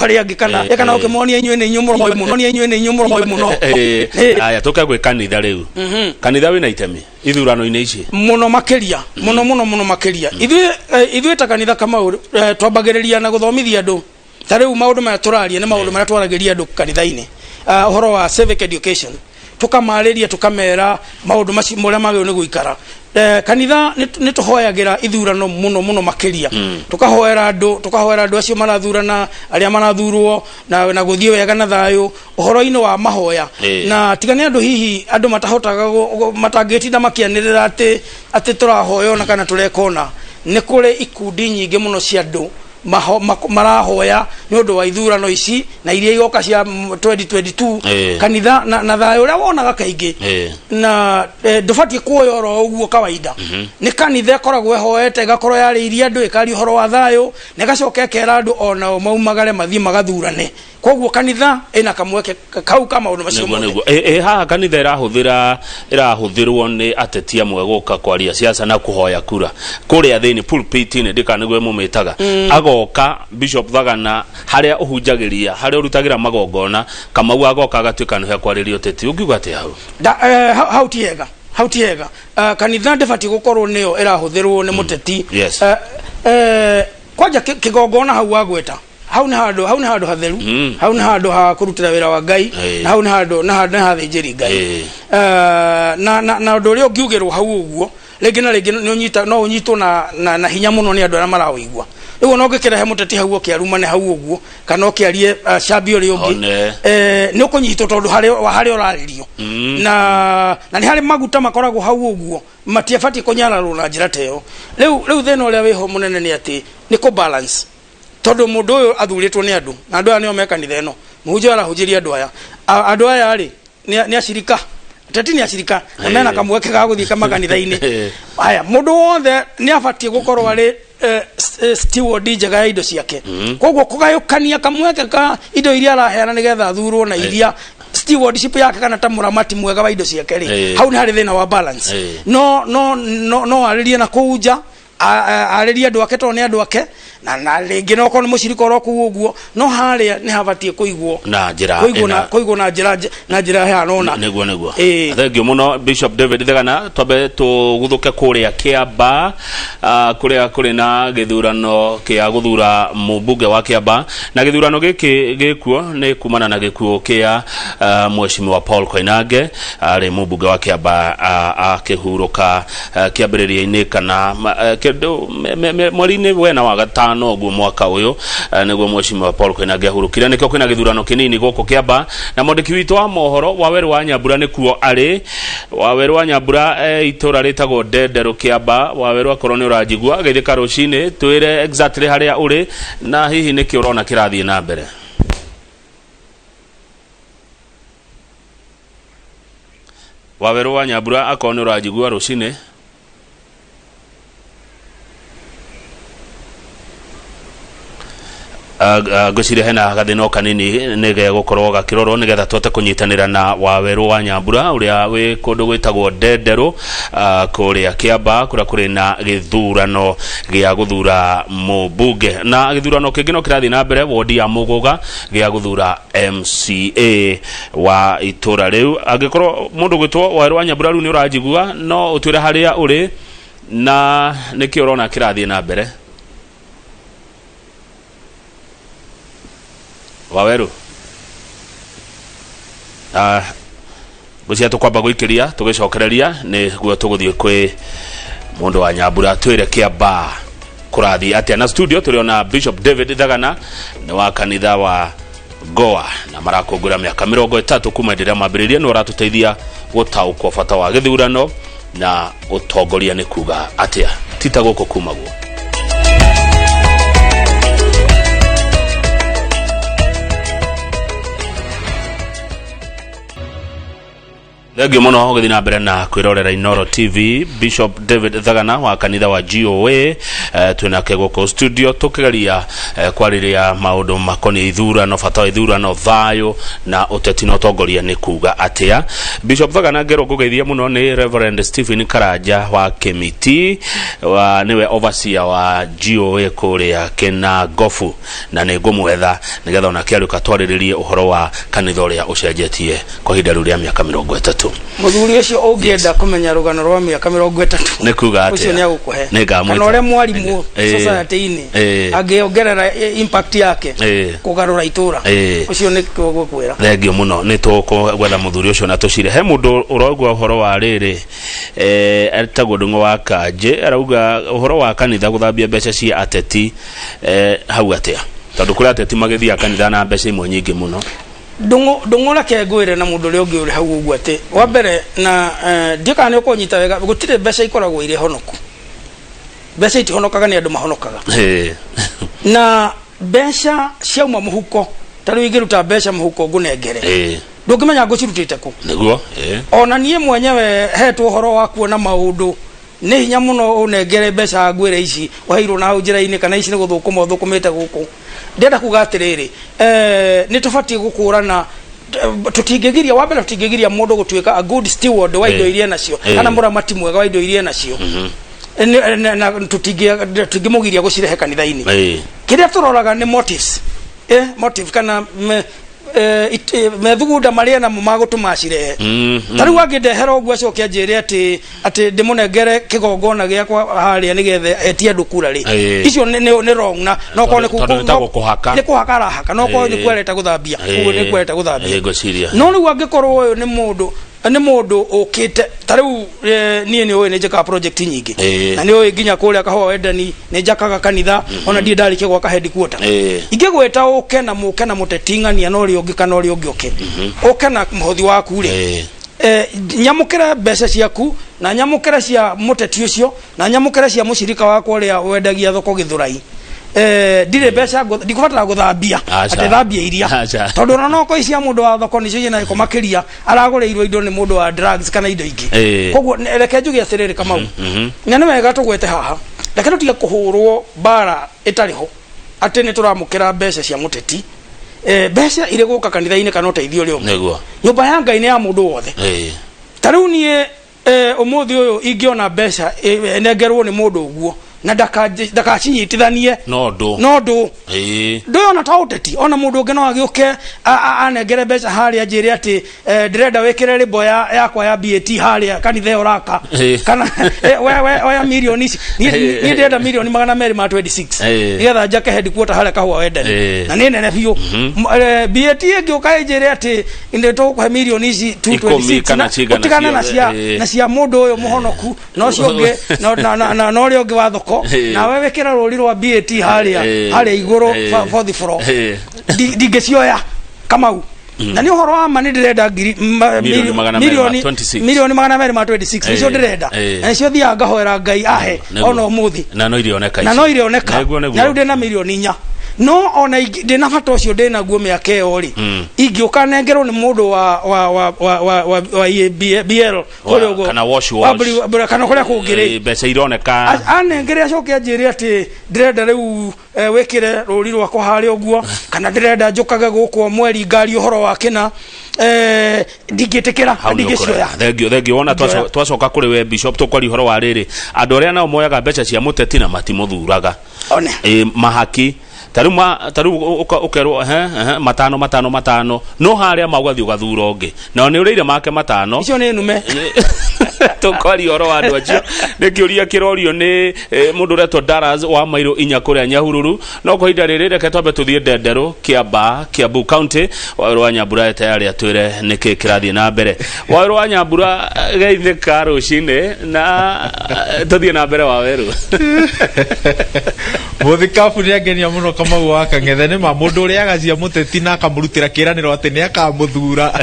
Arĩa angĩ kana kana ũkĩmonia inyuĩ nĩ inyuĩ mũrogoi mũno, inyuĩ nĩ inyuĩ mũrogoi mũno. Aya, tũke gwĩ kanitha rĩu. Kanitha wĩna itemi ithurano-inĩ ici? Mũno makĩria, mũno mũno mũno makĩria. Ithuĩ ithuĩ ta kanitha, Kamau, twambagĩrĩria na gũthomithia andũ. Ta rĩu maũndũ maya tũraria nĩ maũndũ marĩa twaragĩria andũ kanitha-inĩ. Ũhoro wa civic education, tũkamarĩria, tũkamera maũndũ macio marĩa magĩrĩirwo nĩ gũikara. Kanitha nĩ tũhoyagĩra ithurano mũno mũno makĩria. Tũkahoera andũ, tũkahoera andũ acio marathurana, arĩa marathurwo, na gũthiĩ wega na thayũ ũhoro-inĩ wa mahoya. Na tiga nĩ andũ, hihi andũ matahotaga matangĩtinda makĩanĩrĩra atĩ tũrahoya ona kana tũreka ũna. Nĩ kũrĩ ikundi nyingĩ mũno cia andũ marahoya nĩ ũndũ wa ithurano ici na iria igoka cia 2022. Kanitha na thayũ ũrĩa wonaga kaingĩ na ndũbatiĩ kuoya oro ũguo kawaida. Nĩ kanitha ĩkoragwo ĩhoete, ĩgakorwo yarĩirie andũ, ĩkaria ũhoro wa thayũ, na ĩgacoka ĩkera andũ onao maumagare mathiĩ magathurane. Koguo kanitha ĩna kamweke kau ka maũndũ macio mothe. Nĩguo ĩ haha kanitha ĩrahũthĩra, ĩrahũthĩrwo nĩ ateti amwe gũka kwaria siasa na kũhoya kura kũrĩa thĩinĩ pulpit-inĩ, ndĩka nĩguo mũmĩtaga. Agoka Bishop Thagana harĩa ũhunjagĩria, harĩa ũrutagĩra magongona, Kamau agoka agatuĩka nĩho ekwarĩria ũteti. Ũngiuga atĩa hau? Hau ti hega, hau ti hega. Kanitha ndĩbatiĩ gũkorwo nĩyo ĩrahũthĩrwo nĩ mũteti. Kwanja kĩgongona hau wagweta, hau nĩ handũ, hau nĩ handũ hatheru. Hau nĩ handũ ha kũrutĩra wĩra wa Ngai. Na hau nĩ handũ na handũ nĩ hathĩnjĩri Ngai. Na ũndũ ũrĩa ũngiugĩrwo hau ũguo rĩngĩ na rĩngĩ nĩ ũnyita, no ũnyitwo na hinya mũno nĩ andũ arĩa maraũigua. Rĩu ona ũngĩkĩrehe mũteti hau oke arumane hau ũguo kana ũkĩarie cambi ũrĩa ũngĩ, One. Nĩ ũkũnyitwo tondũ harĩa ũrarĩrio na nĩ harĩ maguta makoragwo hau ũguo matiabatiĩ kũnyararwo na njĩra ta ĩyo. Rĩu thĩna ũrĩa wĩho mũnene nĩ atĩ nĩ kũ balance, tondũ mũndũ ũyũ athurĩtwo nĩ andũ, na andũ aya nĩo me kanitha ĩno. Mũhunjia arahunjĩria andũ aya. Andũ aya rĩ nĩ acirika, ateti nĩ acirika na mena kamweke ga gũthiĩ makanitha-inĩ aya. Mũndũ wothe nĩ abatiĩ gũkorwo arĩ steward njega ya indo ciake. Koguo kũgayũkania kamweke ka indo iria araheana nĩgetha athurwo na iria stewardship yake kana ta mũramati mwega wa indo ciake rĩ, hau nĩ harĩ thĩna wa balance. No arĩrie na kũu nja, arĩrie andũ ake tondũ nĩ andũ ake, na rĩngĩ no korwo nĩ mũcirika oro kũu ũguo, no harĩa nĩ habatiĩ kũigwo na njĩra kũigwo na kũigwo na njĩra hana ũna. Nĩguo. Thank you mũno, Bishop David Thegana. Twambe tũguthũke kũrĩa Kĩamba, kũrĩa kũrĩ na gĩthurano kĩa gũthura mũmbunge wa Kĩamba, na gĩthurano gĩkĩ gĩkuo nĩ kumana na gĩkuũ kĩa Mheshimiwa Paul Koinange, arĩ mũmbunge wa Kĩamba, akĩhurũka kĩambĩrĩria-inĩ kana kĩndũ mweri-inĩ wena wa gatano ũguo mwaka ũyũ, nĩguo Mheshimiwa Paul Koinange ahurũkire. Nĩkĩo kwĩna gĩthurano kĩnini gũkũ Kĩamba, na mwandĩki witũ wa mohoro Wawerũ wa Nyambura nĩkuo arĩ. Wawerũ wa Nyambura, itũra rĩtagwo Ndenderũ, Kĩamba. Wawerũ, akorwo nĩ ũranjigua, geithĩka rũcinĩ, twĩre exactly harĩa ũrĩ na hihi nĩkĩ ũrona kĩrathiĩ na mbere. Wawerũ wa Nyambura, akorwo nĩ ũranjigua, rũcinĩ. Ngwĩciria hena gathĩna o kanini nĩ gegũkorwo gakĩrorwo nĩgetha tũhote kũnyitanĩra na Wawerũ wa Nyambura ũrĩa wĩ kũndũ gwĩtagwo Ndenderũ, kũrĩa Kĩamba, kũrĩa kũrĩ na gĩthurano gĩa gũthura mũmbunge, na gĩthurano kĩngĩ no kĩrathiĩ na mbere wodi ya Mũgũga gĩa gũthura MCA wa itũra rĩu. Angĩkorwo mũndũ gwĩtwo Wawerũ wa Nyambura rĩu nĩ ũranjigua, no ũtwĩre harĩa ũrĩ na nĩkĩ ũrona kĩrathiĩ na mbere. Waweru, ngwĩciria tũkwamba gũikĩria tũgĩcokereria nĩguo tũgũthiĩ kwĩ mũndũ wa Nyambura twĩre Kĩamba kũrathiĩ atĩa. Na studio tũrĩ ona Bishop David Thagana, nĩ wa kanitha wa Goa, na marakũngũĩra mĩaka 30 kuma hĩndĩ ĩrĩa mambĩrĩirie. Nĩ ũratũteithia gũtaũkwo bata wa gĩthurano na ũtongoria nĩ kuga atĩa tita gũkũ kumagwo. Thengio muno ũgĩthiĩ na mbere na kwĩrorera Inoro TV. Bishop David Thagana wa kanitha wa GOA, twĩnake gũkũ studio tũkĩgeria kwarĩrĩa maũndũ makoniĩ ithurano, bata wa ithurano, thayũ na ũteti na ũtongoria nĩ kuga atĩa. Bishop Thagana, ngerwo ngũgeithia mũno nĩ Reverend Stephen Karanja wa Kĩmiti, wa nĩwe overseer wa GOA kũrĩa Kĩnangobu, na nĩ ngũmwetha nĩgetha onake arĩũka twarĩrĩrie ũhoro wa kanitha ũrĩa ũcenjetie kwa ihinda rĩu rĩa mĩaka 30. Mũthuri ũcio, ũngĩenda kũmenya rũgano rwa mĩaka 30, Nĩ kuga atĩa? Ũcio nĩ agũkũhe. Nĩ ngamwĩta. Kana ũrĩa mwarimũ society-inĩ angĩongerera impact yake kũgarũra itũra, ũcio nĩ gũkwĩra. Thengio mũno, nĩ tũgwetha mũthuri ũcio na tũcire. He mũndũ ũraigua ũhoro wa rĩrĩ, etagwo Ndung'u wa Kanjĩ, arauga ũhoro wa kanitha gũthambia mbeca cia ateti, hau atĩa, tondũ kũrĩ ateti magĩthiaga kanitha na mbeca imwe nyingĩ mũno. Ndũng'ũ, reke ngwĩre na mũndũ ũrĩa ũngĩ ũrĩ hau ũguo atĩ wa mbere na ndiũ kana nĩ ũkũnyita wega, gũtirĩ mbeca ikoragwo irĩ honoku. Mbeca itihonokaga, nĩ andũ mahonokaga. Na mbeca ciauma mũhuko, ta rĩu ingĩruta mbeca mũhuko ngũnengere, ndũngĩmenya ngũcirutĩte kũ. Nĩguo. Ona niĩ mwenyewe hetwo ũhoro wa kuona maũndũ, nĩ hinya mũno ũnengere mbeca ngwĩre ici ũheirwo na hau njĩra-inĩ kana ici nĩ gũthũkũma ũthũkũmĩte gũkũ. Ndĩrenda kuga atĩrĩrĩ, nĩ tũbatiĩ gũkũrana. Tũtingĩgiria, wa mbere, tũtingĩgiria mũndũ gũtuĩka a good steward wa indo iria enacio kana mũramati mwega wa indo iria enacio. Na tũtingĩmũgiria gũcirehe kanitha-inĩ. Kĩrĩa tũroraga nĩ motives, motive kana methugunda marĩa namo magũtũma acirehe. Ta rĩu angĩndehera ũguo acoke anjĩre atĩ ndĩmũnengere kĩgongona gĩakwa harĩa nĩgetha etie andũ kura rĩ, icio nĩ wrong na no korwo nĩ Tondũ nĩ ta gũkũhaka. Nĩ kũhaka arahaka, no korwo nĩ kwereta gũthambia ũguo, nĩ kwereta gũthambia. Ngwĩciria. No rĩu angĩkorwo ũyũ nĩ mũndũ ũkĩte ta rĩu, niĩ nĩ ũĩ nĩ njĩkaga project nyingĩ na nĩ ũĩ nginya kũrĩa Kahũa Wendani nĩ njakaga kanitha, ona ndirĩ ndarĩkia gwaka headquarter. Ingĩgwĩta ũke na mũke na mũteting'ania na ũrĩa ũngĩ kana ũrĩa ũngĩ ũke na mũhothi waku rĩ, nyamũkĩre mbeca ciaku na nyamũkĩre cia mũteti ũcio na nyamũkĩre cia mũcirika wakwa ũrĩa wendagia thoko Gĩthũrai, ndirĩ mbeca ndikũbatara gũthambia. Aca. Atĩ thambia iria. Aca. Tondũ ona no korwo cia mũndũ wa thoko nĩcio ciĩna gĩko makĩria, aragũrĩirwo indo nĩ mũndũ wa drugs kana indo ingĩ. Koguo reke njuge atĩrĩrĩ, Kamau, na nĩ wega tũgwete haha, reke tũtige kũhũrwo mbara ĩtarĩ ho atĩ nĩ tũramũkĩra mbeca cia mũteti, mbeca irĩ gũka kanitha-inĩ kana ũteithio ũrĩa ũngĩ. Nyũmba ya Ngai nĩ ya mũndũ wothe. Ta rĩu niĩ, ũmũthĩ ũyũ ingĩona mbeca, nengerwo nĩ mũndũ ũguo na ndakacinyitithanie no ndũ no ndũ ndũyũ ona ta ũteti, ona mũndũ ũngĩ no agĩũke anengere mbeca harĩa njĩre atĩ, ndĩrenda wĩkĩre rĩmbo yakwa ya BAT harĩa kanitha ĩyo ũraka, kana we oya mirioni ici. Niĩ ndĩrenda mirioni 226 nĩgetha njake headquarter harĩa Kahũa Wendani na nĩ nene biũ. BAT ĩngĩũka ĩnjĩre atĩ nĩ tũgũkũhe mirioni ici 10 226 kana cigana ũtigane na ciothe, cia na cia mũndũ ũyũ mũhonoku na ũcio ũngĩ na ũrĩa ũngĩ wa thoko, nawe wĩkĩre rũri rwa BAT harĩa harĩa igũrũ fourth floor. Ndingĩcioya, Kamau, na nĩ ũhoro wa ma, nĩ ndĩrenda ngiri Mirioni 226. 226,000,000 nĩcio ndĩrenda, na nĩcio thiaga ngahoera Ngai ahe ona ũmũthĩ. Na no irioneka Na ici. no irioneka. Nĩguo. Na rĩu ndĩna 4 milioni, no ona ndĩna bata ũcio ndĩnaguo mĩaka ĩyo rĩ, ingĩũka nengerwo nĩ mũndũ wa EABL kũrĩa ũguo, kana wash, wa wash. Kana kũrĩa kũngĩ rĩ, Mbeca ironeka. Anengere acoke anjĩre atĩ ndĩrenda rĩu, wĩkĩre rũri rwakwa harĩa ũguo, kana ndĩrenda njũkage gũkũ o mweri ngari ũhoro wa kĩna, ndingĩtĩkĩra Hau nĩ ndingĩcioya. ũkũrega. Thengio, thengio. Wona Ndingĩoya. twacoka kũrĩ we Bishop, tũkwaria ũhoro wa rĩrĩ, andũ arĩa nao moyaga mbeca cia mũteti na matimũthuraga. One. Mahaki ta rĩu ta rĩu ũkerwo ehe, ehe, matano matano matano, no harĩa ma ũgathiĩ ũgathura ũngĩ nao nĩ ũrĩire make matano. Icio nĩ nume. Tũkwaria ũhoro wa andũ acio, nĩ kĩũria kĩrorio nĩ mũndũ ũretwo Daras wa mairo 4 kũrĩa Nyahururu. No kwa ihinda rĩrĩ reke twambe tũthiĩ Ndenderũ, Kĩamba, Kiambu County. Wawerũ wa Nyambura tayari atwĩre nĩkĩ kĩrathiĩ na mbere. Wawerũ wa Nyambura, geithĩka rũcinĩ na tũthiĩ na mbere, Wawerũ. Mũthikabu nĩ angenia mũno Kamau wa Kang'ethe. Nĩ ma mũndũ ũrĩa agacia mũteti na akamũrutĩra kĩranĩro atĩ nĩ akamũthura,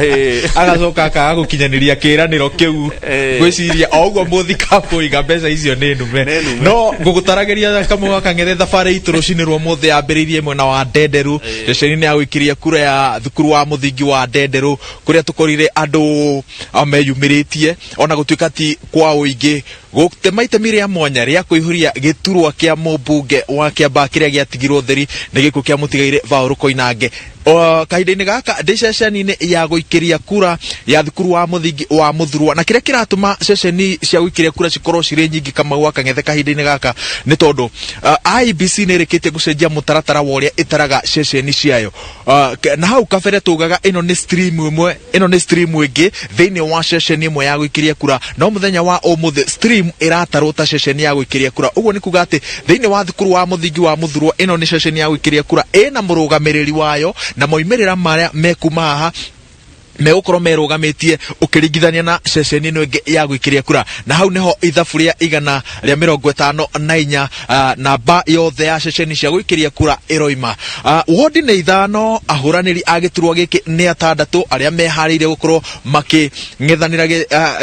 agacoka akaga gũkinyanĩria kĩranĩro kĩu. Ngwĩciria o ũguo mũthikabu oiga mbeca icio nĩ nume. Nĩ nume. No ngũgũtaragĩria, Kamau wa Kang'ethe, thabarĩ itũ rũcinĩ rwa ũmũthĩ yambĩrĩirie mwena wa Ndenderu, ceceni-inĩ ya gũikĩria kura ya thukuru wa mũthingi wa Ndenderu, kũrĩa tũkorire andũ meyumĩrĩtie ona gũtuĩka ti kwa ũingĩ gũtema itemi rĩa mwanya rĩa kũihũria gĩturwa kĩa mũmbunge wa Kĩambaa kĩrĩa gĩatigirwo theri nĩ gĩkuũ kĩa mũtigairĩ Paul Koinange. Kahinda-inĩ gaka ndĩ ceceni-inĩ ya gũikĩria kura ya thukuru wa mũthingi wa Mũthurwa, na kĩrĩa kĩratũma ceceni cia gũikĩria kura cikorwo cirĩ nyingĩ, Kamau wa Kang'ethe, kahinda-inĩ gaka nĩ tondũ IEBC nĩ ĩrĩkĩtie gũcenjia mũtaratara wa ũrĩa ĩtaraga ceceni ciayo. Na hau kabere tugaga ĩno nĩ stream ĩmwe, ĩno nĩ stream ĩngĩ thĩinĩ wa ceceni ĩmwe ya gũikĩria kura, no mũthenya wa ũmũthĩ stream ĩratarwo ta ceceni ya gũikĩria kura. Ũguo nĩ kuga atĩ thĩinĩ wa thukuru wa mũthingi wa Mũthurwa ĩno nĩ ceceni ya gũikĩria kura ĩna mũrũgamĩrĩri wayo, na moimĩrĩra marĩa mekuma haha megũkorwo merũgamĩtie ũkĩringithania na ceceni ĩno ĩngĩ ya gũikĩria kura. Na hau nĩho ithabu rĩa 154, namba yothe ya ceceni cia gũikĩria kura ĩroima. Wodi nĩ ithano, ahũranĩri a gĩturwa gĩkĩ nĩ atandatũ arĩa meharĩirie gũkorwo makĩng'ethanĩra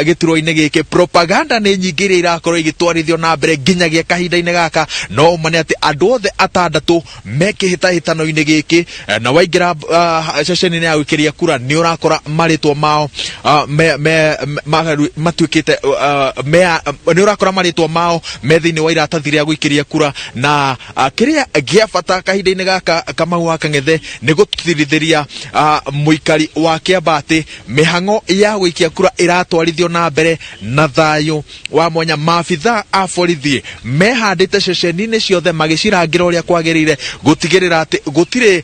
gĩturwa-inĩ gĩkĩ. Propaganda nĩ nyingĩ iria irakorwo igĩtwarithio na mbere nginyagia kahinda-inĩ gaka, no ũma nĩ atĩ andũ othe atandatũ me kĩhĩtahĩtano-inĩ gĩkĩ, na waingĩra ceceni-inĩ ya gũikĩria kura nĩ ũrakora marĩtwa mao matuĩkĩte nĩ ũrakora marĩtwa mao me thĩinĩ wa iratathi rĩa gũikĩria kura. Na kĩrĩa gĩa bata kahinda-inĩ gaka, Kamau wa Kang'ethe, nĩ gũtirithĩria mũikari wa Kĩamba atĩ mĩhang'o ya gũikia kura ĩratwarithio na mbere na thayũ wa mwanya. Maabithaa a borithi mehandĩte ceceni-inĩ ciothe magĩcirangĩra ũrĩa kwagĩrĩire gũtigĩrĩra atĩ gũtirĩ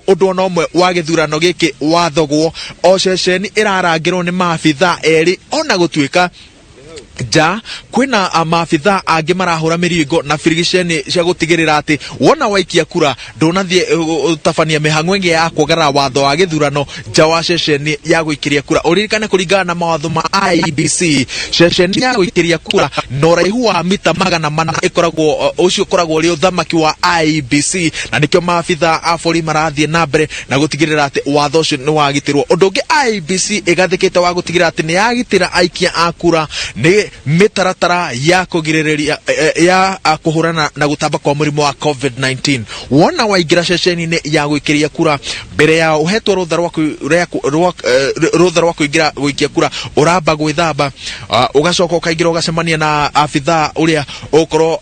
ũndũ ona ũmwe wa gĩthurano gĩkĩ wathogwo. O ceceni ĩrarangĩrwo nĩ maabithaa erĩ, ona gũtuĩka nja kwĩna maabithaa angĩ marahũra mĩringo na birigiceni cia gũtigĩrĩra atĩ wona waikia kura ndũnathiĩ ũtabania mĩhang'o ĩngĩ ya kuongerera watho wa gĩthurano nja wa ceceni ya gũikĩria kura. Ũririkane kũringana na mawatho ma IEBC, ceceni ya gũikĩria kura na ũraihu wa mita 400 ĩkoragwo ũcio ũkoragwo ũrĩ ũthamaki wa IEBC, na nĩkĩo maabithaa a borithi marathiĩ na mbere na gũtigĩrĩra atĩ watho ũcio nĩ wagitĩrwo. Ũndũ ũngĩ IEBC ĩgathĩkĩte wa gũtigĩrĩra atĩ nĩ yagitĩra aikia a kura nĩ mĩtaratara ya kũgirĩrĩria ya kũhũrana na gũtamba kwa mũrimũ wa COVID-19. Wona waingĩra ceceni-inĩ ya gũikĩria kura, mbere ya ũhetwo rũtha rwa rũtha rwa kũingĩra gũikia kura, ũramba gwĩthamba, ũgacoka ũkaingĩra ũgacemania na abithaa ũrĩa ũgũkorwo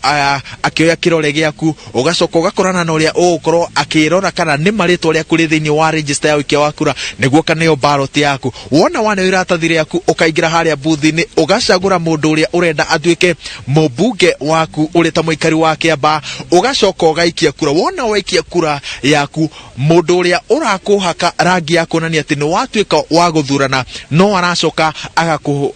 akĩoya kĩrore gĩaku, ũgacoka ũgakorana na ũrĩa ũgũkorwo akĩrora kana nĩ marĩtwa rĩaku rĩ thĩinĩ wa register ya ũikia wa kura nĩguo kaneo ballot yaku. Wona waneo iratathi rĩaku, ũkaingĩra harĩa booth-inĩ, ũgacagũra mũndũ ũrĩa ũrenda atuĩke mũmbunge waku ũrĩ ta mũikari wa Kĩambaa, ũgacoka ũgaikia kura. Wona waikia kura yaku, mũndũ ũrĩa ũrakũhaka rangi ya kuonania atĩ nĩ watuĩka wa gũthurana no aracoka agakũ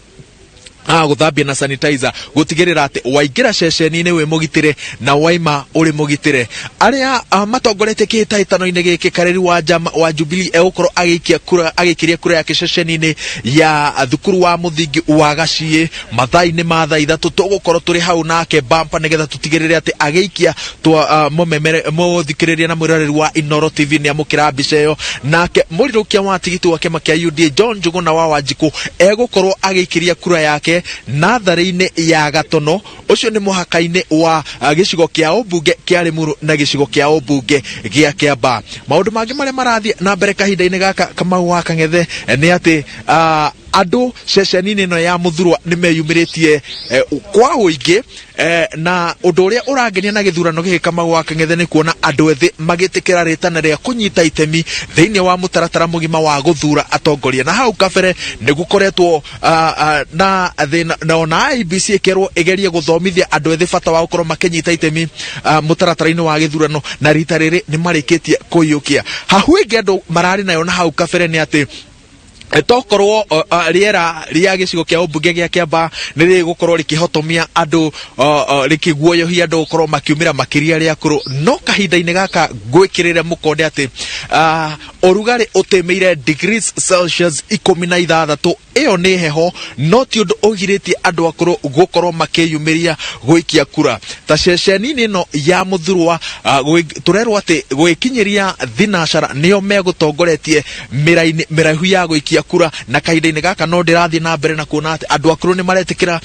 gũthambia na sanitizer gũtigĩrĩra atĩ waingĩra ceceni-inĩ wĩ mũgitĩre na waima ũrĩ mũgitĩre. Arĩa matongoretie kĩhĩtahĩtano-inĩ gĩkĩ, Kareri wa Njama wa Jubilee egũkorwo agĩikia kura, agĩikĩria kura yake ceceni-inĩ ya thukuru wa mũthingi wa Gaciĩ mathaa-inĩ ma thaa 3. Tũgũkorwo tũrĩ hau nake bampa nĩgetha tũtigĩrĩre atĩ agĩikia twa mũmemere mũthikĩrĩria na mwĩroreri wa Inoro TV nĩ amũkĩra mbica ĩyo. Nake mũrirũkia wa tigiti wa kĩama kĩa UDA John Njuguna wa Wanjikũ egũkorwo agĩikĩria kura yake natharĩ-inĩ ya Gatono, ũcio nĩ mũhaka-inĩ wa gĩcigo kĩa ũmbunge kĩa Limuru na gĩcigo kĩa ũmbunge gĩa Kĩambaa. Maũndũ mangĩ marĩa marathiĩ na mbere kahinda-inĩ gaka, Kamau wa Kang'ethe, nĩ atĩ andũ ceceni-inĩ ĩno ya Mũthurwa nĩ meyumĩrĩtie kwa ũingĩ, na ũndũ ũrĩa ũrangenia na gĩthurano gĩkĩ, Kamau wa Kang'ethe, nĩ kuona andũ ethĩ magĩtĩkĩra rĩtana rĩa kũnyita itemi thĩinĩ wa mũtaratara mũgima wa gũthura atongoria. Na hau kabere nĩ gũkoretwo na thĩna na ona IEBC ĩkerwo ĩgerie gũthomithia andũ ethĩ bata wa gũkorwo makĩnyita itemi mũtaratara-inĩ wa gĩthurano, na rita rĩrĩ nĩ marĩkĩtie kũiyũkia. Hahu ĩngĩ andũ mararĩ nayo na hau kabere nĩ atĩ Tokorwo rĩera rĩa gĩcigo kĩa ũmbunge gĩa Kĩamba nĩ rĩgũkorwo rĩkĩhotomia andũ, rĩkĩguoyohia andũ gũkorwo makiumĩra makĩria arĩa akũrũ, no kahinda-inĩ gaka ngwĩkĩrĩre mũkonde atĩ ũrugarĩ ũtĩmĩire degrees Celsius 16. Ĩyo nĩ heho, no ti ũndũ ũgirĩtie andũ akũrũ gũkorwo makĩyumĩria gũikia kura. Ta ceceni-inĩ ĩno ya Mũthurwa, tũrerwo atĩ gũgĩkinyĩria thinacara nĩo megũtongoretie mĩraini mĩraihu ya gũikia kura, na kahinda-inĩ gaka no ndĩrathiĩ na mbere na kuona atĩ andũ akũrũ nĩ maretĩkĩra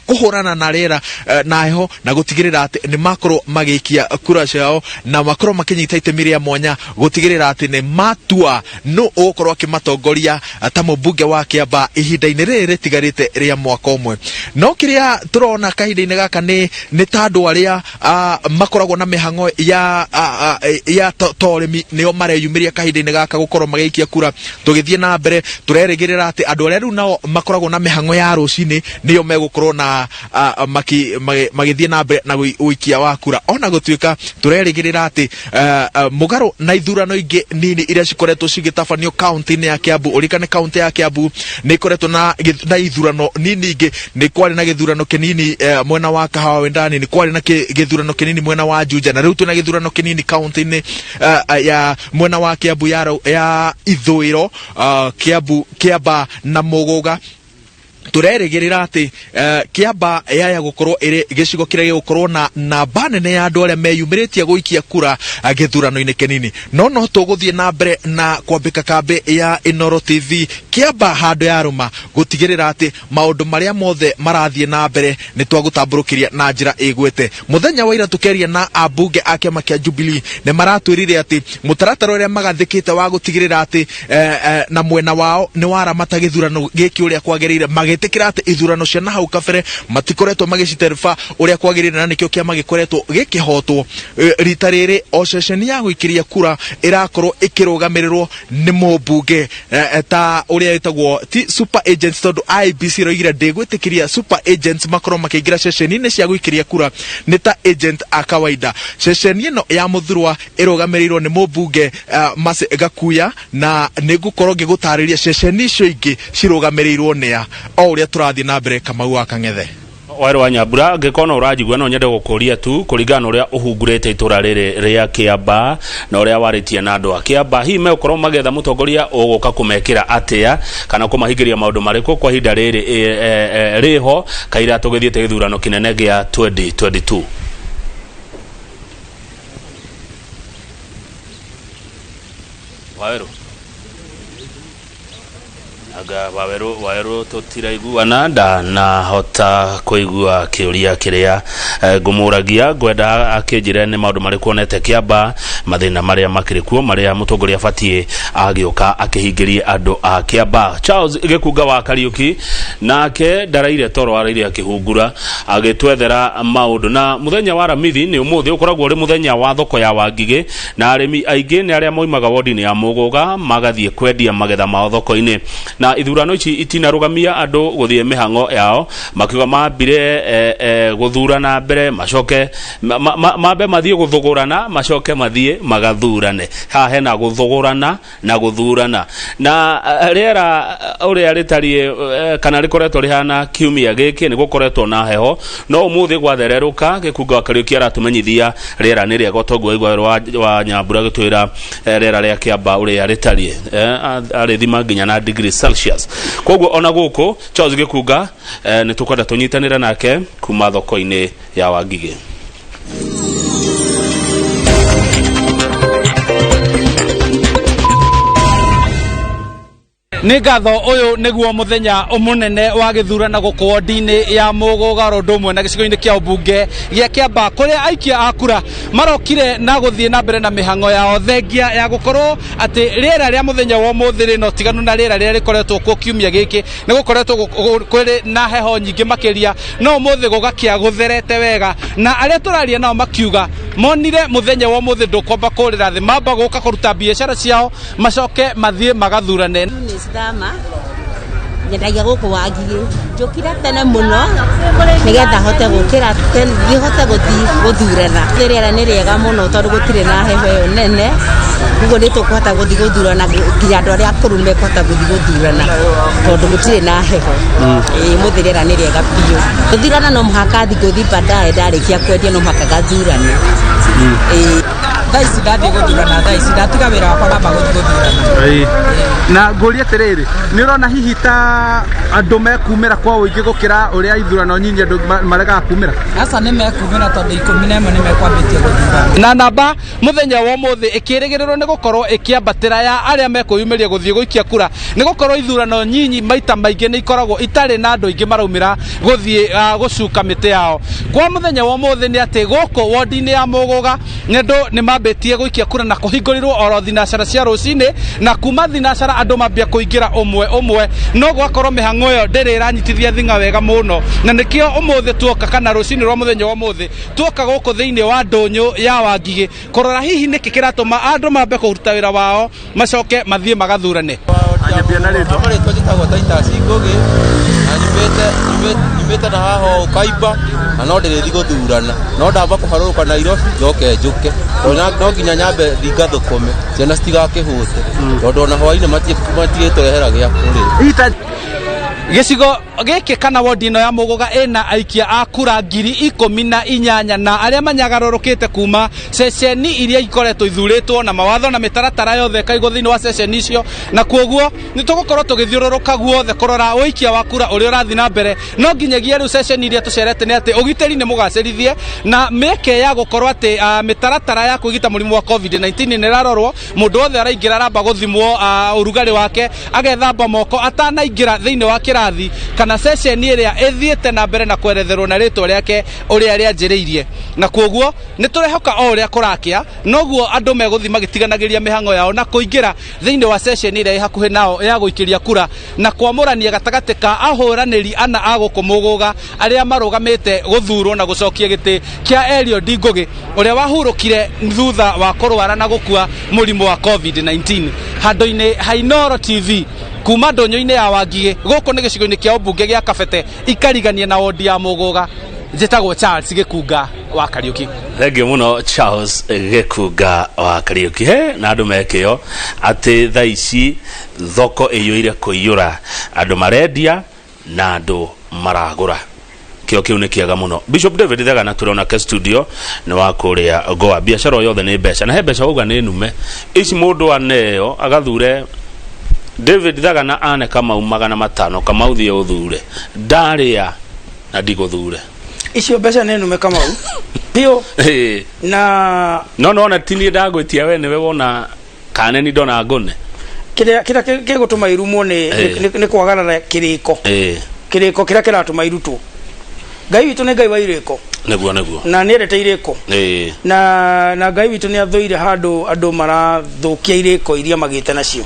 kũhũrana na rĩera na heho na gũtigĩrĩra atĩ nĩ makorwo magĩikia kura ciao na makorwo makĩnyita itemi rĩa mwanya gũtigĩrĩra atĩ nĩ matua nũ ũgũkorwo akĩmatongoria ta mũmbunge wa Kĩamba ihinda-inĩ rĩrĩ rĩtigarĩte rĩa mwaka ũmwe. No kĩrĩa tũrona kahinda-inĩ gaka nĩ ta andũ arĩa makoragwo na mĩhang'o ya ta ũrĩmi nĩo mareyumĩria kahinda-inĩ gaka gũkorwo magĩikia kura. Tũgĩthiĩ na mbere, tũrerĩgĩrĩra atĩ andũ arĩa rĩu nao makoragwo na mĩhang'o ya rũcinĩ nĩo megũkorwo na magĩthiĩ na mbere na ũikia wa kura, ona gũtuĩka tũrerĩgĩrĩra atĩ mũgarũ na ithurano ingĩ nini iria cikoretwo cigĩtabanio kaunti-inĩ ya Kiambu. Ũririkane kaunti ya Kiambu nĩ ikoretwo na ithurano nini ingĩ. Nĩ kwarĩ na gĩthurano kĩnini mwena wa Kahawa Wendani, nĩ kwarĩ na gĩthurano kĩnini mwena wa Juja, na rĩu twĩna gĩthurano kĩnini kaunti-inĩ ya mwena wa Kiambu ya ithũĩro, Kiambu, Kiamba na Mũgũga. Tũrerĩgĩrĩra atĩ Kĩamba yaya gũkorwo ĩrĩ gĩcigo kĩrĩa gĩgũkorwo na namba nene ya andũ arĩa meyumĩrĩtie gũikia kura gĩthurano-inĩ kĩnini. No tũgũthiĩ na mbere na kwambĩka kambĩ ya Inooro TV Kĩamba handũ ya rũma gũtigĩrĩra atĩ maũndũ marĩa mothe marathiĩ na mbere nĩ twagũtambũrũkĩria na njĩra ĩgwĩte. Mũthenya wa ira tũkĩaria na ambunge a kĩama kĩa Jubilee nĩ maratwĩrire atĩ mũtaratara ũrĩa magathĩkĩte wa gũtigĩrĩra atĩ na mwena wao nĩ waramata gĩthurano gĩkĩ ũrĩa kwagĩrĩire, magĩtĩkĩra atĩ ithurano cia na hau kabere matikoretwo magĩciterba ũrĩa kwagĩrĩire, na nĩkĩo kĩama gĩkoretwo gĩkĩhotwo. Rita rĩrĩ o ceceni ya gũikĩria kura ĩrakorwo ĩkĩrũgamĩrĩrwo nĩ mũmbunge ta ũrĩa ĩtagwo ti super agents, tondũ IEBC ĩroigire ndĩgwĩtĩkĩria super agents makorwo makĩingĩra ceceni-inĩ cia gũikĩria kura, nĩ ta agent a kawaida. Ceceni ĩno ya Mũthurwa ĩrũgamĩrĩirwo nĩ mũmbunge Mercy Gakuya, na nĩ ngũkorwo ngĩgũtarĩria ceceni icio ingĩ cirũgamĩrĩirwo nĩa o ũrĩa tũrathiĩ na mbere. Kamau wa Kang'ethe. Werũ wa Nyambura, angĩkorwo no ũranjigua, no nyende gũkũria tu kũringana na ũrĩa ũhungurĩte itũra rĩrĩ rĩa Kĩamba na ũrĩa warĩtie na andũ a Kĩamba, hihi megũkorwo magĩetha mũtongoria ũgũka kũmekĩra atĩa kana kũmahingĩria maũndũ marĩkũ kwa ihinda rĩrĩ rĩho kaira tũgĩthiĩte gĩthurano kĩnene gĩa 2022? Wawerũ, anga Wawerũ, Wawerũ, tũtiraiguana, ndanahota kũigua kĩũria kĩrĩa ngũmũragia. Ngwenda akĩnjĩre nĩ maũndũ marĩkũ onete Kĩamba, mathĩna marĩa makĩrĩ kuo marĩa mũtongoria abatiĩ agĩũka akĩhingĩrie andũ a Kĩamba. Charles Gĩkunga wa Kariũki nake ndaraire toro, araire akĩhungura agĩtwethera maũndũ. Na mũthenya wa Ramithi nĩ ũmũthĩ, ũkoragwo ũrĩ mũthenya wa thoko ya Wangigĩ, na arĩmi aingĩ nĩ arĩa moimaga wodi-inĩ ya Mũgũga magathiĩ kwendia magetha mao thoko-inĩ. Na ithurano ici itinarũgamia andũ gũthiĩ mĩhang'o yao, makiuga mambire gũthurana mbere, macoke mambe mathiĩ gũthũgũrana, macoke mathiĩ magathurane. Haha hena gũthũgũrana na gũthurana. Na rĩera ũrĩa rĩtariĩ kana rĩkoretwo rĩhana kiumia gĩkĩ, nĩ gũkoretwo na heho, no ũmũthĩ gwathererũka. Gĩkunga wa Kariũki aratũmenyithia rĩera nĩ rĩega, toguo waigua wa Nyambura gĩtwĩra rĩera rĩa Kĩamba ũrĩa rĩtariĩ, arĩthima nginya na degree Celsius. Koguo ona gũkũ Charles Gĩkunga nĩ tũkwenda tũnyitanĩre nake kuma thoko-inĩ ya Wangigĩ. Nĩ ngatho. Ũyũ nĩguo mũthenya mũnene wa gĩthurano gũkũ wodi-inĩ ya Mũgũga oro ũndũ ũmwe na gĩcigo-inĩ kĩa ũmbunge gĩa Kĩamba, kũrĩa aikia a kura marokire na gũthiĩ na mbere na mĩhang'o yao, thengia ya gũkorwo atĩ rĩera rĩa mũthenya wa ũmũthĩ rĩna ũtiganu na rĩera rĩrĩa rĩkoretwo kuo kiumia gĩkĩ. Nĩ gũkoretwo kũrĩ na heho nyingĩ makĩria, no ũmũthĩ gũgakĩa gũtherete wega, na arĩa tũraria nao makiuga monire mũthenya wa ũmũthĩ ndũkwamba kũrĩra thĩ, mamba gũka kũruta biacara ciao macoke mathiĩ magathurane. Eunice Thama. Nyendagia gũkũ Wangigĩ. Njũkire tene mũno nĩgetha hote gũkĩra tene hote gũthiĩ gũthurana. Rĩera nĩ rĩega mũno tondũ gũtirĩ na heho ĩyo nene, ũguo nĩ tũkũhota gũthiĩ gũthurana nginya andũ arĩa akũrũ nĩ mekũhota gũthiĩ gũthurana tondũ gũtirĩ na heho. Ĩĩ ũmũthĩ rĩera nĩ rĩega biũ. Gũthurana no mũhaka thiĩ ngũthiĩ baadaye ndarĩkia kwendia no mũhaka ngathurane. Ĩĩ. Thaa ici ndathiĩ gũthurana, thaa ici ndatiga wĩra wakwa ngamba gũthiĩ gũthurana. Ĩĩ. Na ngũrie atĩrĩrĩ, nĩ ũrona hihi ta andũ mekumĩra kwa ũingĩ gũkĩra ũrĩa ithurano nyinyi andũ maregaga kumĩra? Aca nĩ mekumĩra tondũ 11 nĩ mekwambĩtie gũthurana. Na namba mũthenya wa ũmũthĩ ĩkĩrĩgĩrĩrwo nĩ gũkorwo ĩkĩambatĩra ya arĩa mekwĩyumĩria gũthiĩ gũikia kura, nĩ gũkorwo ithurano nyinyi maita maingĩ nĩ ikoragwo itarĩ na andũ aingĩ maraumĩra gũthiĩ gũcuka mĩtĩ yao. Kwa mũthenya wa ũmũthĩ nĩ atĩ gũkũ wondi-inĩ ya Mũgũga andũ nĩ mambĩtie gũikia kura na kũhingũrirwo oro thinacara cia rũcinĩ, na kuma thinacara andũ mambia kũingĩra ũmwe ũmwe, no gwakorwo mĩhang'o ĩyo ndĩrĩ ĩranyitithia thing'a wega mũno, na nĩkĩo ũmũthĩ tuoka kana rũcinĩ rwa mũthenya wa ũmũthĩ tuoka gũkũ thĩinĩ wa ndũnyũ ya Wangigĩ kũrora hihi nĩkĩ kĩratũma andũ mambe kũruta wĩra wao macoke mathiĩ magathurane. Anyambia na rĩtwa. Marĩtwa njĩtagwo Titus Ngũgĩ na nyumĩte na haha ũũ Kaimba na no ndĩrĩthi gũthurana no ndamba kũharũrũka Nairobi njoke njũke tondũ no nginya nyambe thiĩ ngathũkũme ciana citigakĩhũte tondũ ona hwainĩ matigĩtũrehera gĩa kũrĩa. Gĩcigo gĩkĩ kana wodi ĩno ya Mũgũga ĩna aikia a kura 18,000 na arĩa manyagarũrũkĩte kuma ceceni iria ikoretwo ithurĩtwo na mawatho na mĩtaratara yothe ĩkaigwo thĩinĩ wa ceceni icio, na kuoguo nĩ tũgũkorwo tũgĩthiũrũrũka guothe kũrora ũikia wa kura ũrĩa ũrathiĩ na mbere. No nginyagia rĩu ceceni iria tũcerete nĩ atĩ ũgitĩri nĩ mũgacĩrithie na mĩeke ya gũkorwo atĩ mĩtaratara ya kwĩgita mũrimũ wa COVID-19 nĩ ĩrarorwo. Mũndũ wothe araingĩra aramba gũthimwo ũrugarĩ wake, agethamba moko atanaingĩra thĩinĩ wa kĩrathi kana ceceni ĩrĩa ĩthiĩte na mbere na kweretherwo na rĩtwa rĩake ũrĩa rĩanjĩrĩirie. Na kuoguo nĩ tũrehoka o ũrĩa kũrakĩa noguo andũ megũthiĩ magĩtiganagĩria mĩhang'o yao na kũingĩra thĩinĩ wa ceceni ĩrĩa ĩ hakuhĩ nao ya gũikĩria kura na kwamũrania gatagatĩ ka ahũranĩri ana a gũkũ Mũgũga arĩa marũgamĩte gũthurwo na gũcokia gĩtĩ kĩa Eliud Ngũgĩ ũrĩa wahurũkire thutha wa kũrwara na gũkua mũrimũ wa COVID-19. Handũ-inĩ ha Inooro TV kuma ndũnyũ-inĩ ya Wangigĩ gũkũ nĩ gĩcigo-inĩ kĩa ũmbunge gĩa Kabete ikarigania na wondi ya Mũgũga, njĩtagwo Charles Gĩkunga wa Kariũki. Thengiũ mũno Charles Gĩkunga wa Kariũki. He na andũ mekĩo atĩ thaa ici thoko ĩiyũire kũiyũra, andũ marendia na andũ maragũra. Kĩo kĩu nĩ kĩega mũno. Bishop David Thegana tũrĩ onake studio nĩ wa kũrĩa Goa. Biacara o yothe nĩ mbeca, na he mbeca wauga nĩ nume. Ici mũndũ aneo agathure David Thegana ane Kamau 500, Kamau thiĩ ũthure, ndarĩa na ndigũthure. Icio mbeca nĩ nume Kamau biũ. Na no nona ti niĩ ndagwĩtia, we nĩwe wona kana nĩ ndona ngone. Kĩrĩa gĩgũtũma irumwo nĩ kwagarara kĩrĩko. Kĩrĩko kĩrĩa kĩratũma irutwo. Ngai witũ nĩ Ngai wa irĩko. Nĩguo, nĩguo. Na nĩ endete irĩko. Na Ngai witũ nĩ athũire handũ andũ marathũkia irĩko iria magĩte nacio.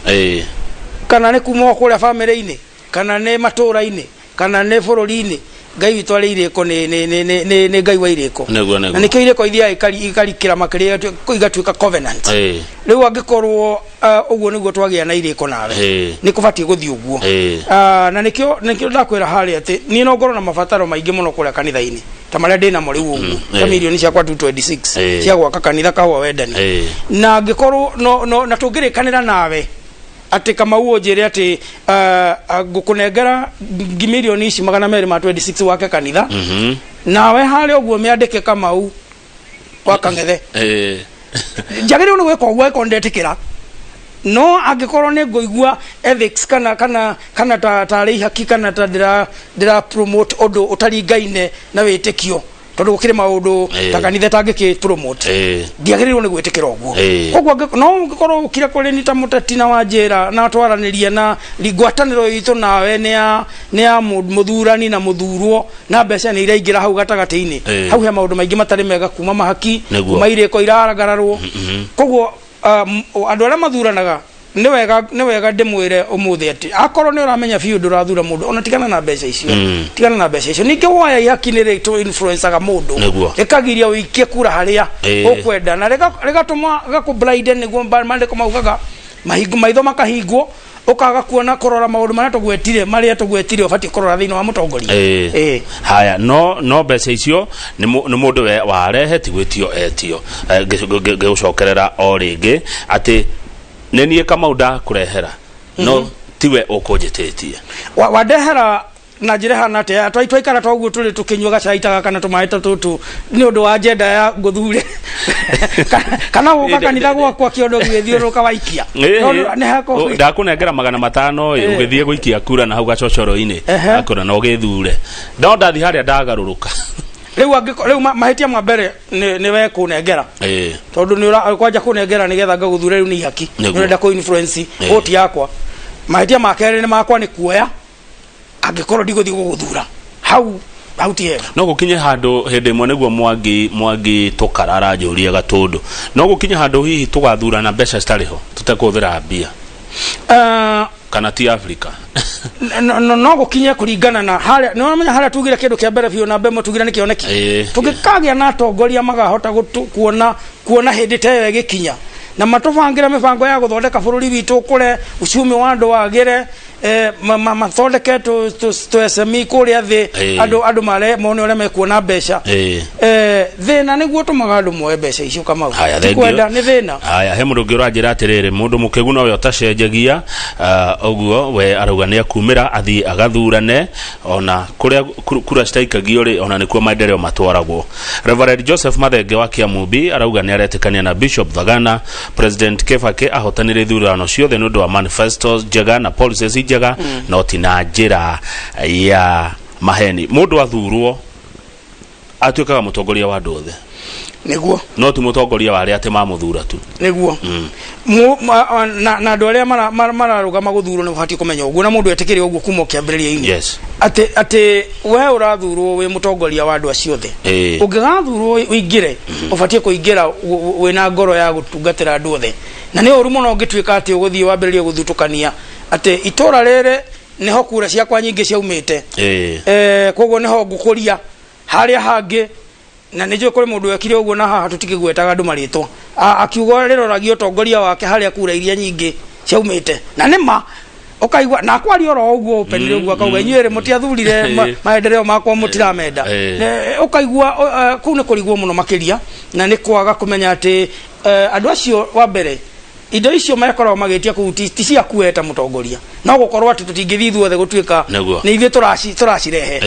Kana nĩ kuma kũrĩa bamĩrĩ-inĩ, kana nĩ matũũra-inĩ, kana nĩ bũrũri-inĩ, Ngai witũ arĩ irĩko nĩ Ngai wa irĩko. Nĩguo, nĩguo. Na nĩkĩo irĩko ithiaga ikarikĩra makĩria igatuĩka covenant. Rĩu angĩkorwo ũguo nĩguo twagĩa na irĩko nawe, nĩ kũbatiĩ gũthiĩ ũguo. Na nĩkĩo ndakwĩra harĩa atĩ niĩ no ngorwo na mabataro maingĩ mũno kũrĩa kanitha-inĩ ta marĩa ndĩ namo rĩu ũguo, ta mirioni ciakwa 226 cia gwaka kanitha Kahũa Wendani. Na angĩkorwo no, no, na tũngĩrĩkanĩra nawe atĩ Kamau ũnjĩre atĩ ngũkũnengera mirioni ici 226 wake kanitha, nawe harĩa ũguo mĩandĩke Kamau wa Kang'ethe, njagĩrĩirwo nĩ gwĩka ũguo angĩkorwo nĩndetĩkĩra. No angĩkorwo nĩ ngũigua ethics kana ta tarĩ ihaki kana ta ndĩra promote ũndũ ũtaringaine na wĩtĩkio, tondũ gũkĩrĩ maũndũ ta kanitha ĩtangĩkĩ promote, ndiagĩrĩirwo nĩ gwĩtĩkĩra ũguo. Koguo no ũngĩkorwo ũkire kũrĩ ni ta mũteti na wanjĩra na twaranĩria na ngwatanĩro itũ nawe nĩ ya mũthurani na mũthurwo na mbeca nĩ iraingĩra hau gatagatĩ-inĩ, hau he maũndũ maingĩ matarĩ mega kuma mahaki, kuma irĩko iragararwo. Koguo andũ arĩa mathuranaga nĩ wega ndĩmwĩre ũmũthĩ atĩ akorwo nĩ ũramenya biũ ndũrathura mũndũ, ona tigana na mbeca icio, tigana na mbeca icio. Ningĩ woya ihaki nĩ rĩ influencaga mũndũ, rĩkagiria ũikie kura harĩa ũkwenda, na rĩgatũma gakũ blind, nĩguo maandĩko maugaga maitho makahingwo. Ũkaga kuona kũrora maũndũ marĩa tũgwetire, marĩa tũgwetire ũbatiĩ kũrora thĩinĩ wa mũtongoria. Ĩĩ. Haya, no mbeca icio nĩ mũndũ we warehe, ti gwĩtio etio. Ngĩgũcokerera o rĩngĩ atĩ nĩ niĩ Kamau ndakũrehera, no tiwe ũkũnjĩtĩtie. Wandehera na njĩra ĩhana atĩa? Twaikara ta ũguo tũrĩ tũkĩnyua gacai ta gaka na tũmaĩ ta tũtũ nĩ ũndũ wa agenda ya ngũthure, kana gũka kanitha gwakwa kĩondo gĩgĩthiũrũrũka waikia? No, nĩ hako. Ndakũnengera 500 ĩ, ũgĩthiĩ gũikia kura na hau gacocoro-inĩ akũra na ũgĩthure, no ndathi harĩa ndagarũrũka. Rĩu rĩu mahĩtia ma mbere nĩ we kũnengera, tondũ nĩ ũra kwanja kũnengera nĩgetha ngagũthure, rĩu nĩ ihaki. Nĩ ũrenda kũ influence vote yakwa. Mahĩtia ma kerĩ nĩ makwa nĩ kuoya angĩkorwo ndigũthiĩ gũgũthura hau hau ti hega. No gũkinye handũ hĩndĩ ĩmwe, nĩguo Mwangi tũkara aranjũria gatũndũ, no gũkinye handũ hihi tũgathurana mbeca citarĩ ho, tũtekũhũthĩra mbia, kana ti Africa? No gũkinye kũringana na harĩa nĩ ũramenya harĩa tugire kĩndũ kĩa mbere biũ na mbere ĩmwe tugire nĩ kĩoneki. Tũngĩkagĩa na atongoria magahota kuona hĩndĩ ta ĩyo ĩgĩkinya na matũbangĩre mĩbango ya gũthondeka bũrũri witũ ũkũre, uchumi wa andũ wagĩre, mathondeke tũ SME kũrĩa thĩ, andũ mare mone ũrĩa mekuona mbeca. Thĩna nĩguo ũtũmaga andũ moe mbeca icio, Kamau. Haya, ti thank you. Kwenda nĩ thĩna. Haya, he mũndũ ũngĩ ũranjĩra atĩrĩrĩ, mũndũ mũkĩgu nowe ũtacenjagia. Ũguo we arauga nĩ akumĩra athiĩ agathurane ona kũrĩa kura citaikagio rĩ, ona nĩkuo maendeleo matwaragwo. Reverend Joseph Mathenge wa Kiamumbi arauga nĩ aretĩkania na Bishop Thagana. President Kibaki ahotanire ithurano ciothe nĩ ũndũ wa manifestos njega na policies njega, no ti na njĩra ya maheni. Mũndũ athurwo atuĩkaga mũtongoria wa andũ othe. No ti mũtongoria wa arĩa atĩ mamũthura tu. Nĩguo. Na andũ arĩa mararũgama gũthurwo nĩ mabatiĩ kũmenya ũguo, na mũndũ etĩkĩre ũguo kuma kĩambĩrĩria-inĩ, atĩ we ũrathurwo wĩ mũtongoria wa andũ acio othe. Ũngĩgathurwo ũingĩre, ũbatiĩ kũingĩra wĩna ngoro ya gũtungatĩra andũ othe, na nĩ ũru mũno ũngĩtuĩka atĩ ũgũthiĩ wambĩrĩrie gũthutũkania atĩ itũra rĩrĩ nĩho kura ciakwa nyingĩ ciaumĩte, koguo nĩho ngũkũria harĩa hangĩ. Na nĩ njũĩ kũrĩ mũndũ wekire ũguo, na haha tũtikĩgwetaga andũ marĩtwa. Akiuga rĩroragia ũtongoria wake harĩa kura iria nyingĩ ciaumĩte, na nĩ ma ũkaigua na akwaria oro ũguo openly ũguo, akauga, "Inyuĩ rĩ mũtiathurire maendeleo makwa, mũtiramenda." Ũkaigua kũu nĩ kũrigwo mũno makĩria, na nĩ kwaga kũmenya atĩ andũ acio wa mbere indo icio mekoragwo magĩtia kũu ti ciaku we ta mũtongoria, no gũkorwo atĩ tũtingĩthiĩ ithuothe gũtuĩka nĩ ithuĩ tũracirehe.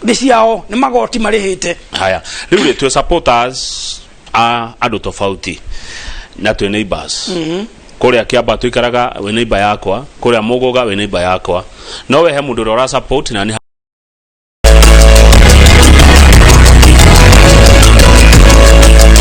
Nĩ ciao, nĩ magoti marĩhĩte. Haya, rĩu rĩ, twĩ supporters a andũ tofauti na twĩ neighbors. Kũrĩa Kĩamba tũikaraga, wĩ neighbor yakwa, kũrĩa Mũgũga wĩ neighbor yakwa, no we he mũndũ ũrĩa ũra support na nĩ